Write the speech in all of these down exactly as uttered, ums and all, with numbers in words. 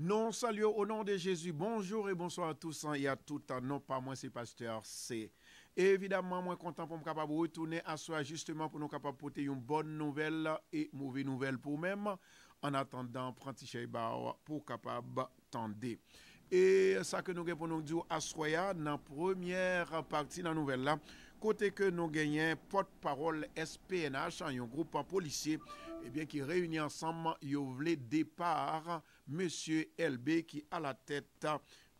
Nou salye w o non de Jezi. Bonjou e bonswa a tous e a tout. Non pa mwen se Pastè C. E evidaman, mwen kontan pou m kapab retounen aswè a jisteman pou nou kapab pote yon bòn nouvèl e move nouvèl pou ou menm. Annatandan, pran ti chèy ba w pou w kapab tande. E sa ke nou gen pou nou di w aswè a nan premyè pati nan nouvèl la, kote ke nou genyen pòtpawòl S P N H, yon gwoup polisye, ebyen, ki reyini ansanm, yo vle depa mesye Elbe ki alatèt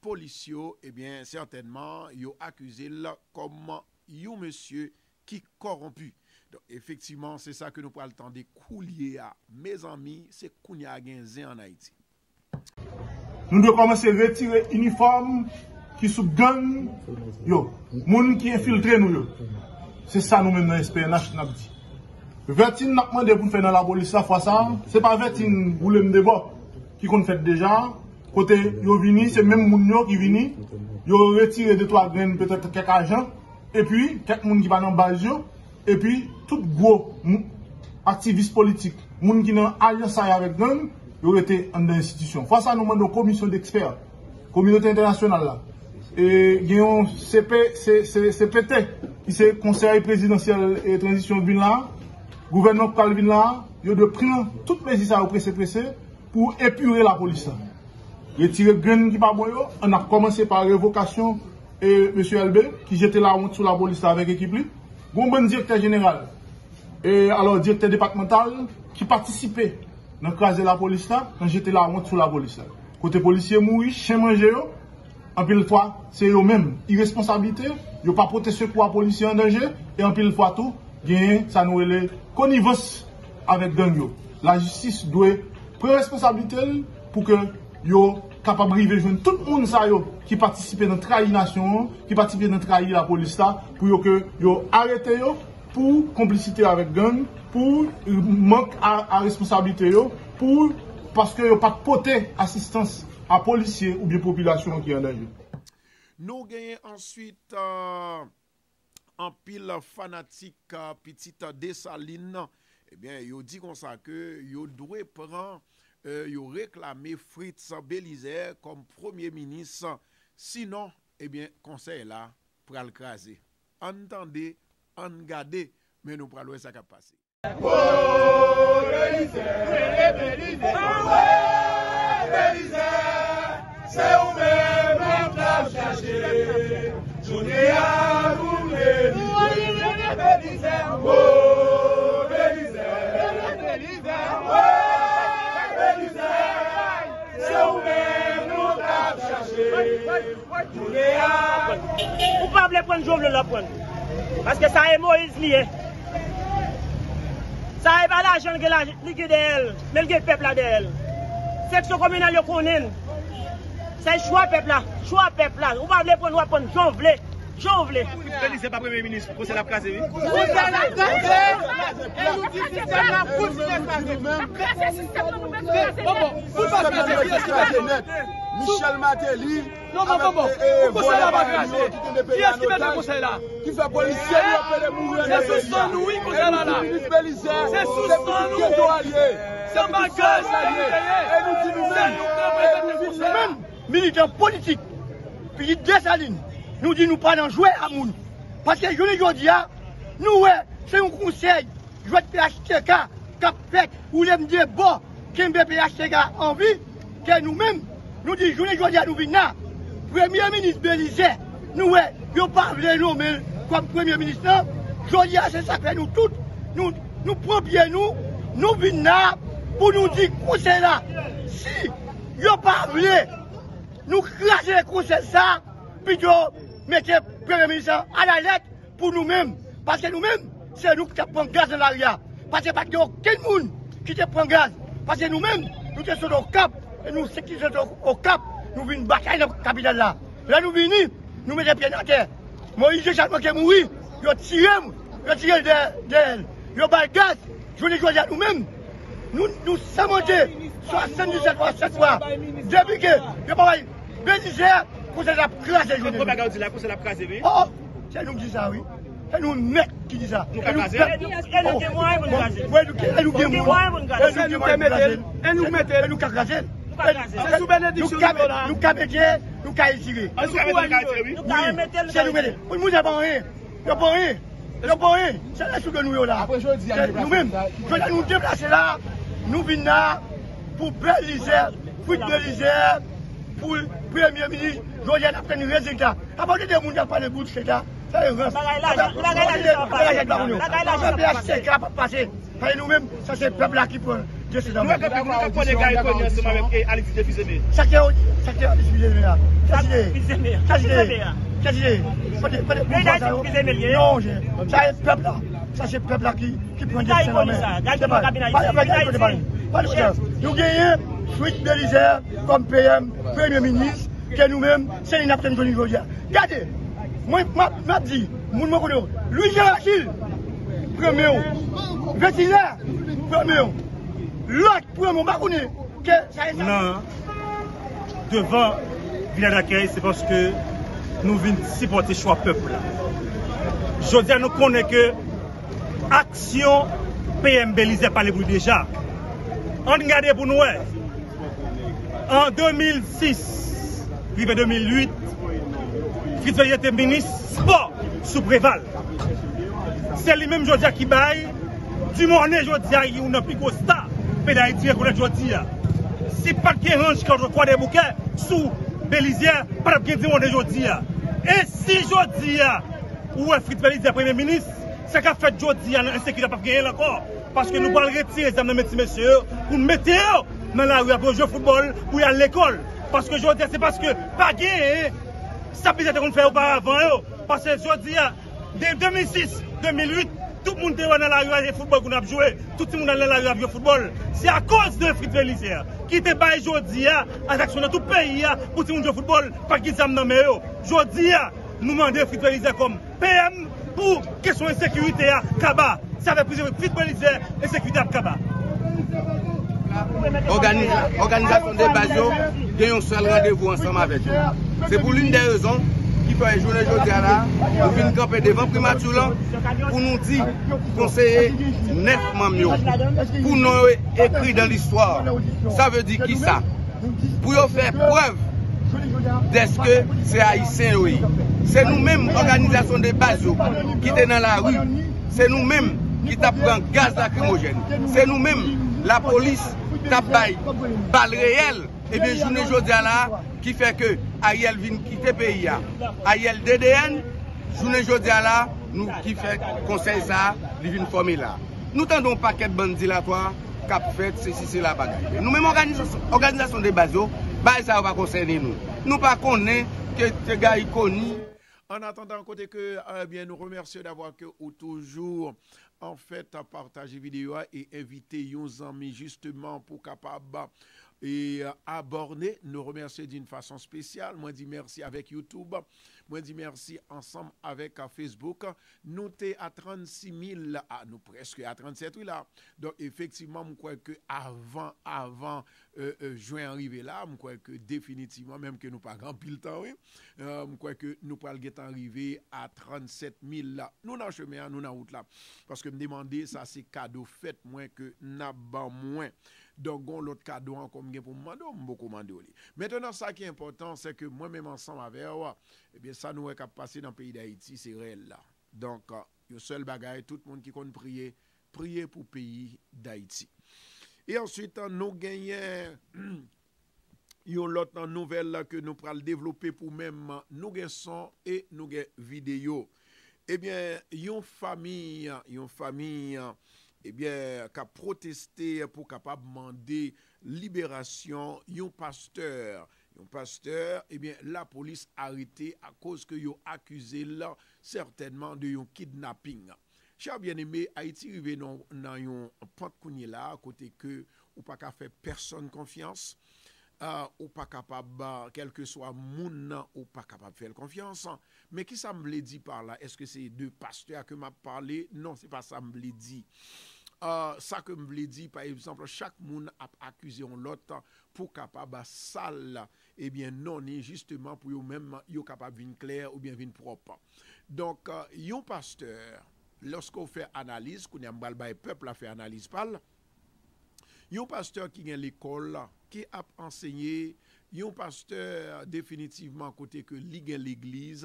polis yo, ebyen, sètènman, yo akize l kòm yon mesye ki kòwonpi. Donk, efektivman, se sa ke nou pral tande koulye a. Mezanmi, se kounye a gen zen ann Ayiti. Nou dwe kòmanse retire inifòm ki sou gang yo, moun ki enfiltre nou yo. Se sa nou menm nan S P N H n ap di. Vètin n ap mande pou n fè nan lapolis la fwa sa a, se pa vètin woule m de bò ki konn fèt deja, kote yo vini, se menm moun yo ki vini, yo retire de twa grenn, petèt kèk ajan, epi kèk moun ki pa nan baz yo, epi tout gwo aktivis politik, moun ki nan alyans sa yo avèk gang, yo rete anndan enstitisyon. Fwa sa a nou mande yon komisyon dekspè, kominote entènasyonal la, e gen yon C P, C P T, ki se Konsèy Prezidansyèl e Tranzisyon k vin la a, gouvènman k pral vin la a, yo dwe pran tout mezi sa yo prese prese pou epire lapolis la. Retire grenn ki pa bon yo, ann ap kòmanse pa revokasyon e mesye Elbe, ki jete lawont sou lapolis la avèk ekip li. Gon bann direktè jeneral, e alò direktè depatmantal, ki patisipe nan kraze lapolis la, nan jete lawont sou lapolis la. Kote polisye mouri, chen manje yo, anpil fwa, se yo menm. Iresponsablite, yo pa pote sekou a polisye an danje, e anpil fwa tou, genyen sa nou rele konivans avèk gang yo. Lajistis dwe pran responsablite l pou ke yo kapab rive jwenn tout moun sa yo ki patisipe nan trayi nasyon an, ki patisipe nan trayi lapolis la, pou yo ke yo arete yo pou konplisite avèk gang, pou mank a, a responsablite yo, pou paske yo pa t pote asistans a polisye oubyen popilasyon an ki an danje. Nou genyen answit, euh, anpil fanatik, euh, pitit Desalin, ebyen, yo di konsa ke yo dwe pran, euh, yo reklame Fritz Belizaire kòm premye minis. Sinon, ebyen, konsèy la pral kraze. Ann tande, ann gade, men nou pral wè sa k ap pase. Wo, Belizaire, Belizaire, Belizaire, se ou menm nou t ap chache. Jounen an nou vle libere Belizaire. Wo, Belizaire, Belizaire, wo, Belizaire, se ou menm nou t ap chache. Ou pa vle prann Jovenel w ap prann. Paske sa e Moyiz li ye. Sa e pa lajan li gen, li gen dèyè l, men l gen pèp la dèyè l. Seksyon kominal yo konnen l. Se chwa pèp la, chwa pèp la. Ou pa vle prann, w ap prann jan w vle, jan w vle. Fritz Belizaire pa premye minis, konsèy la ap kraze wi. Konsèy la ap kraze. E nou di sistèm la pou l kraze. Kraze sistèm nan, nou bezwen kraze. Bon, bon, pou l pa kraze, kraze nèt. Michel Martelly avèk vòlè parèy li yo ki tande peyi a an otaj, ki fè polisye nou yo pede mouri anndan peyi a. E nou di minis Belizaire, se pitit geto a l ye, se pitit fòrèsta l ye. E nou di nou menm, e nou di nou menm, militan politik, pitit Desalin, nou di nou pa nan jwe a moun. Paske jounen jodi a, nou wè se yon konsèy jwèt P H T K k ap fèt, woule m de bò, kenbe P H T K an vi, ke nou menm, nou di jounen jodi a nou vin la. Premye minis Belizaire, nou wè, yo pa vle nonmen l kòm premye minis lan. Jodi a, se sa k fè nou tout, nou, nou pran pye nou, nou vin la pou nou di konsèy la, si yo pa vle nou kraze konsèy sa, pito mete premye minis lan alalèt, pou nou menm. Paske nou menm, se nou ki t ap pran gaz nan lari a. Paske pa t gen okenn moun ki te pran gaz. Paske nou menm, nou te sot Okap, e nou ki te sot Okap, nou vin batay nan kapital la. Lè nou vini, nou mete pye n atè. Moyiz Jechalman te mouri, yo tire m, yo tire l dèyè, dèyè l. Yo ba l gaz, jounen jodi a nou menm, nou, nou sèmante swasanndiznèf fwa sèt fwa. Depi ke yo pa bay Belizaire, konsèy la ap kraze jounen jodi a. Konbyen bagay ou di la, konsèy la ap kraze wi. Oh, se nou ki di sa wi. Se nou nèt ki di sa. Nou ka kraze l. E nou gen mwayen pou nou kraze l. Wi, nou gen, e nou gen mwayen pou nou kraze l. E nou gen mwayen pou nou kraze l. E nou ka kraze l. Se sou benediksyon nou yo la. Nou ka mete, nou ka retire. An sou kouraj nou yo. Nou ka remete l, nou ka retire. Moun yo pa anyen. Yo pa anyen. Yo pa anyen. Se lè sou de nou yo la. Apre jodi a, nou menm, jodi a nou deplase la, nou vin la pou Belizaire, Fritz Belizaire, pou premye minis, jodi a n ap tann rezilta. Apa w tande moun k ap pale bout chita, sa e rans. Bagay lajan, bagay lajan sa ap pase. Bagay lajan sa ap pase. P H T K p ap pase. Paske nou menm, sa se pèp la ki pran desidan. Nou wè kanpe pou nou ka konnen Gary Conille ansanm avèk, eh, Alexis de Fils-Aimé. Sa ki, sa ki Alexis Fils-Aimé a? Sa ki, sa ki, sa ki, kote, kote, kote, kote, non, sa e pèp la. Sa se pèp la ki, ki pran desidan nan men. Se pa, pa, pa, pa, pa, pa, nou genyen Fritz Belizaire kòm P M, premye minis, ke nou menm, se li n ap tann jodi a. Gade, mwen, m ap, m ap di, moun mwen konnen yo, Louis Jean Achille, premye yo, Ventilaire, premye yo, lòt premye yo, m pa konnen ke sa e sa. Nan, devan Vila Dakèy, se paske nou vin sipòte chwa pèp la. Jodi a, nou konnen ke aksyon P M Belizaire pale pou li deja. Ann gade pou nou wè. An de mil sis, rive de mil uit, Fritz Belizaire te minis spò sou Preval. Se li menm jodi a ki bay Dumornay jodi a, youn nan pi gwo sta peyi Dayiti rekonèt jodi a. Si pa t gen ranch kòt Kwadèboukè sou Belizaire, pa t ap gen Dumornay jodi a. E si jodi a, ou wè Fritz Belizaire premye minis, sa k ap fèt jodi a nan ensekirite p ap genyen l ankò. Paske nou pral retire zam nan men ti mesye yo, pou n mete yo nan lari a pou yo jwe foutbòl, pou y al lekòl. Paske jodi a, se paske pa genyen sa Belizaire te konn fè oparavan yo. Paske jodi a, de de mil sis, de mil uit, tout moun te wè nan lari a se foutbòl pou n ap jwe. Tout timoun al nan lari a ap jwe foutbòl. Se akoz de Fritz Belizaire ki te bay jodi a atraksyon nan tout peyi a pou timoun jwe foutbòl, pa t gen zam nan men yo. Jodi a, nou mande Fritz Belizaire kòm P M pou kesyon ensekirite a kaba. Se avèk Fritz Belizaire ensekirite ap kaba. Òganiza-, òganizasyon de baz yo gen yon sèl randevou ansanm avèk yo. Se pou l'une des raisons ki fè jounen jodi a la, nou vin kanpe devan primati lan pou nou di konseye nèf manm yo, pou non yo ekri dan listwa. Sa vle di kisa? Pou yo fè prèv dèske se Ayisyen yo ye. Se nou menm, òganizasyon de baz yo, ki te nan lari. Se nou menm ki t ap pran gaz lakrimojèn. Se nou menm, lapolis t ap bay bal reyèl. Ebyen, jounen jodi a la, ki fè ke Ariel vin kite peyi a. Ariel D D N, jounen jodi a la, nou ki fè konsèy sa a, li vin fòme la. Nou tande yon pakèt bann dilatwa k ap fèt, sesi, sela, bagay. Nou menm òganizasyon, òganizasyon de baz yo, bagay sa yo pa konsène nou. Nou pa konnen ke te Gary Conille. En attendant, kote ke, eh bien, nous remercions d'avoir que ou toujours, en fait, partagé vidéo a e envite yon zanmi justement pou kapab e abòne. Nou remèsye d'une façon spéciale. Mwen di mèsi avèk YouTube. Mwen di mèsi ansanm avèk, a, Facebook. Nou te a trannsis mil, a, nou prèske a trannsèt, wi, la. Donk, efektivman, m kwè ke avan, avan, e, e, jen an rive la, m kwè ke definitivman, menm ke nou pa gen anpil tan, wi, e, m kwè ke nou pral gentan rive a trannsèt mil la. Nou nan chemen an, nou nan wout la. Paske m te mande, sa se kado fèt mwen ke n ap ban mwen. Donk, gon lòt kado ankò m gen pou m mande w, m poko mande w li. Mentenan, sa ki enpòtan, se ke mwen menm ansanm avè w, ebyen, sa nou wè k ap pase nan peyi Dayiti, se reyèl la. Donk, yon sèl bagay, tout moun ki konn priye, priye pou peyi Dayiti. E answit, nou genyen yon lòt nouvèl ke nou pral devlope pou menm. Nou gen son e nou gen videyo. Ebyen, yon fanmi, yon fanmi, ebyen, k ap pwoteste pou kapab mande liberasyon yon pastè. Yon pastè, ebyen, lapolis arete akoz ke yo akize l sètènman de yon kidnaping. Chè byeneme, Ayiti rive nan, nan yon pant kounye la a kote ke ou pa ka fè pèsonn konfyans. Ah, ou pa kapab, ah, kèlkeswa moun nan, ou pa kapab fè l konfyans. Men kisa m vle di pa la? Èske se de pastè a ke m ap pale? Non, se pa sa m vle di. Ah, sa ke m vle di, pa egzanp, chak moun ap akize yon lòt pou kapab sal, ebyen, non ni, jisteman, pou yo menm, yo kapab vin klè oubyen vin pwòp. Donk, yon pastè, lòske w fè analiz, kounye a m pral bay pèp la fè analiz pa l, yon pastè ki gen lekòl, ki ap ansenye, yon pastè definitivman kote ke li gen legliz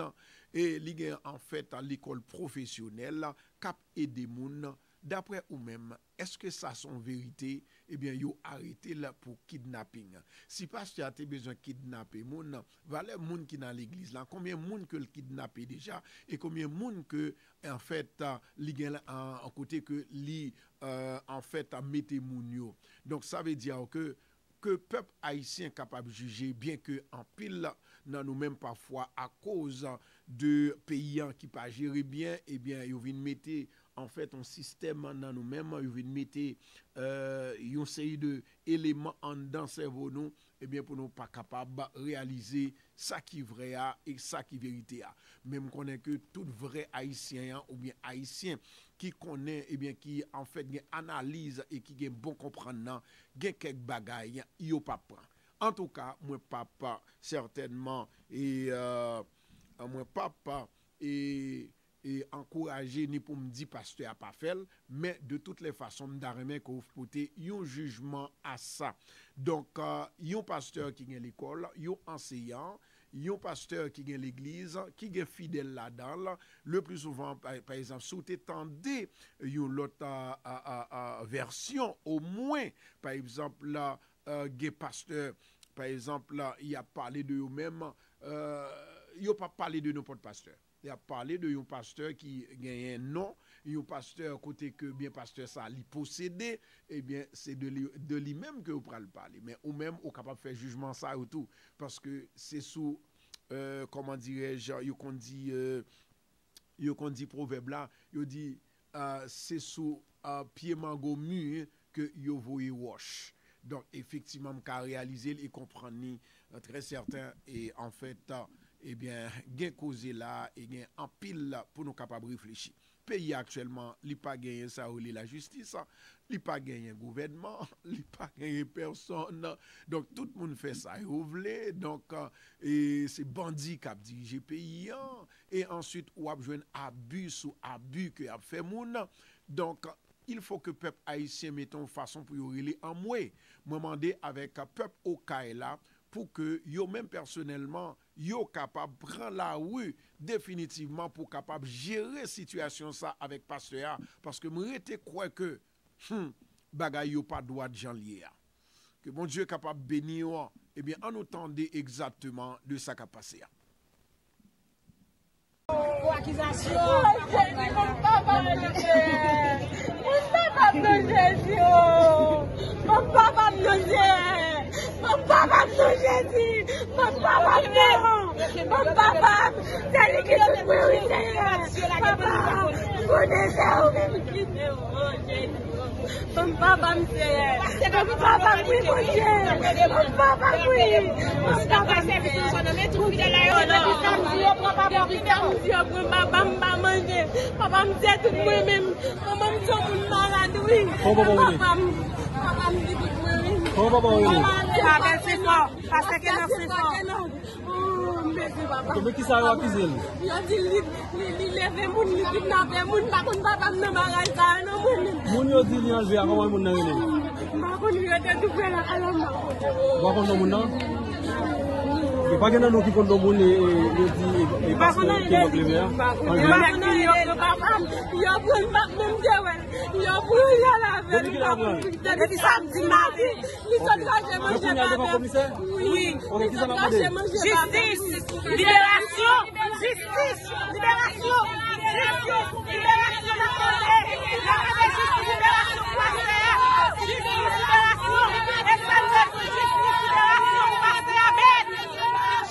e li gen anfèt lekòl pwofesyonèl k ap ede moun. Daprè ou menm, èske sa se yon verite? Ebyen, yo arete l pou kidnaping. Si pastè a te bezwen kidnape moun, valè moun ki nan legliz la, konbyen moun ke l kidnape deja e konbyen moun ke anfèt li gen an kote ke li anfèt mete moun yo. Donk sa vle di ke ke pèp ayisyen kapab jije, byen ke anpil nan nou menm pafwa akoz de peyi an ki pa jere byen, ebyen yo vin mete anfèt yon sistèm nan nou menm, yo vin mete yon seri de eleman anndan sèvo nou, ebyen pou nou pa kapab reyalize sa ki vrè a e sa ki verite a. Men m konnen ke tout vrè ayisyen an oubyen ayisyen ki konnen, ebyen ki anfèt gen analiz e ki gen bon konprann nan, gen kèk bagay yo p ap pran. Antouka, mwen p ap sètènman e mwen p ap e e ankouraje ni pou m di pastè a pa fè l, men de tout lè fason m ta renmen ke w pote yon jijman a sa. Donk yon pastè ki gen lekòl, yon anseyan, yon pastè ki gen legliz, ki gen fidèl ladan l, le pli souvan pa egzanp si w te tande yon lòt vèsyon omwen, pa egzanp gen pastè pa egzanp y ap pale de yo menm, yo p ap pale de nenpòt pastè. Y ap pale de yon pastè ki genyen non, yon pastè kote ke byen pastè sa li posede, ebyen se de li, de li menm ke yo pral pale. Men ou menm ou kapab fè jijman sa yo tou, paske se sou kòman dirèj, yo konn di yo konn di pwovèb la, yo di se sou pye mango mi ke yo voye wòch. Donk efektivman m ka reyalize l e konprann li trè sèten e anfèt ebyen gen koze la e gen anpil pou nou kapab reflechi. Peyi a aktyèlman li pa genyen sa yo rele lajistis, li pa genyen gouvènman, li pa genyen pèsonn. Donk tout moun fè sa yo vle. Donk e se bandi k ap dirije peyi an e answit w ap jwenn abi sou abi ke y ap fè moun. Donk il fo ke pèp ayisyen mete yon fason pou yo rele anmwe. Mwen mande avèk pèp Okay la pou ke yo menm pèsonèlman yo kapab pran lari definitivman pou kapab jere sitiyasyon sa avèk pastè a, paske m rete kwè ke hmm, bagay yo pa dwat jan l ye a. Ke Bondye kapab beni w. Ebyen ann nou tande egzakteman de sa k ap pase a. Pou akizasyon. Mon papa m nan Jezi o. Mon papa m nan Jezi. Mon papa m nan Jezi. Mon papa m nan. Mon papa m. Se li ki tout mwen wi Senyè. Papa, m konnen se ou menm ki. Ban m papa m Senyè. Ban m papa m wi Bondye. Ban m papa m wi. Ban m papa m Senyè. Depi samdi yo pran papa m, depi samdi yo pran papa m, m pa manje. Papa m se tout mwen menm. Manman m se yon moun malad wi. Kòman papa w rele? Papa m, papa m se tout mwen wi. Kòman papa w rele? Papa m se Senfò. Pastè Kenan Senfò. Oh, m beze papa. Konbyen kisa yo akize l? Yo di li, li, li leve moun, li kidnape moun, m pa konn papa m nan bagay sa yo non moun. Moun yo di li anlve a, kòman moun nan rele? M pa konn li rete tou pre la, alò m pa konn. Ou pa konn non moun nan? Yo pa gen nan nou ki konn non moun e, e, yo di e, e pastè ki mòt leve a? M pa konn non yo, yo papa m, yo pran m pa menm te wè l, yo pran l yo lave l. Depi ki lè yo pran l? Depi samdi maten. Li sot rache manje pa tè. Wi. Li sot rache manje pa tè. Jistis! Liberasyon! Jistis! Liberasyon! Jistis! Liberasyon! N ap mande! N ap mande jistis! Liberasyon pou pastè a! Jistis! Liberasyon! Jistis! Liberasyon pou pastè Abèl!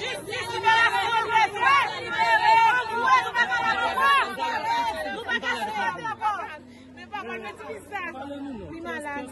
Jistis! Liberasyon! Nou bezwen libere! Nou pa ka la ankò! Nou pa ka sipòte ankò! Men papa l mete vizaj li malad.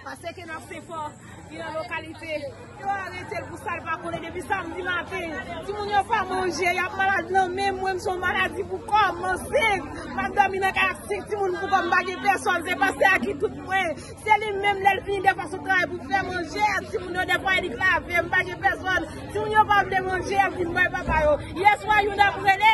Pastè Kenan Senfò, li nan lokalite. Yo arete l pou sa l pa konnen depi samdi maten. Timoun yo pa manje, y ap malad nan men mwen, m se yon maladi pou kò m, m ansent. M ap dòmi nan kay ak senk timoun pou kò m, m pa gen pèsòn. Se pastè a ki tout mwen. Se li menm lè l fini defwa sot travay pou fè manje a timoun yo, defwa e li k lave, m pa gen pèsòn. Timoun yo pa vle manje, y ap vin bay papa yo. Yèswa youn ap rele.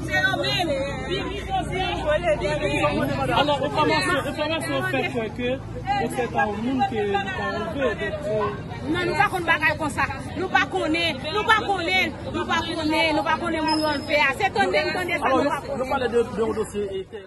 Se yo menm. Bibi José. Bibi. Alò, enfòmasyon, enfòmasyon fè kwè ke se ta yon moun ke li ta anlve, donk, euh, Non, nou pa konn bagay konsa. Nou pa konnen, nou pa konnen, nou pa konnen, nou pa konnen moun yo anlve a. Se tande m tande sa, nou pa konnen. Alò, nou pale de, de yon dosye, e,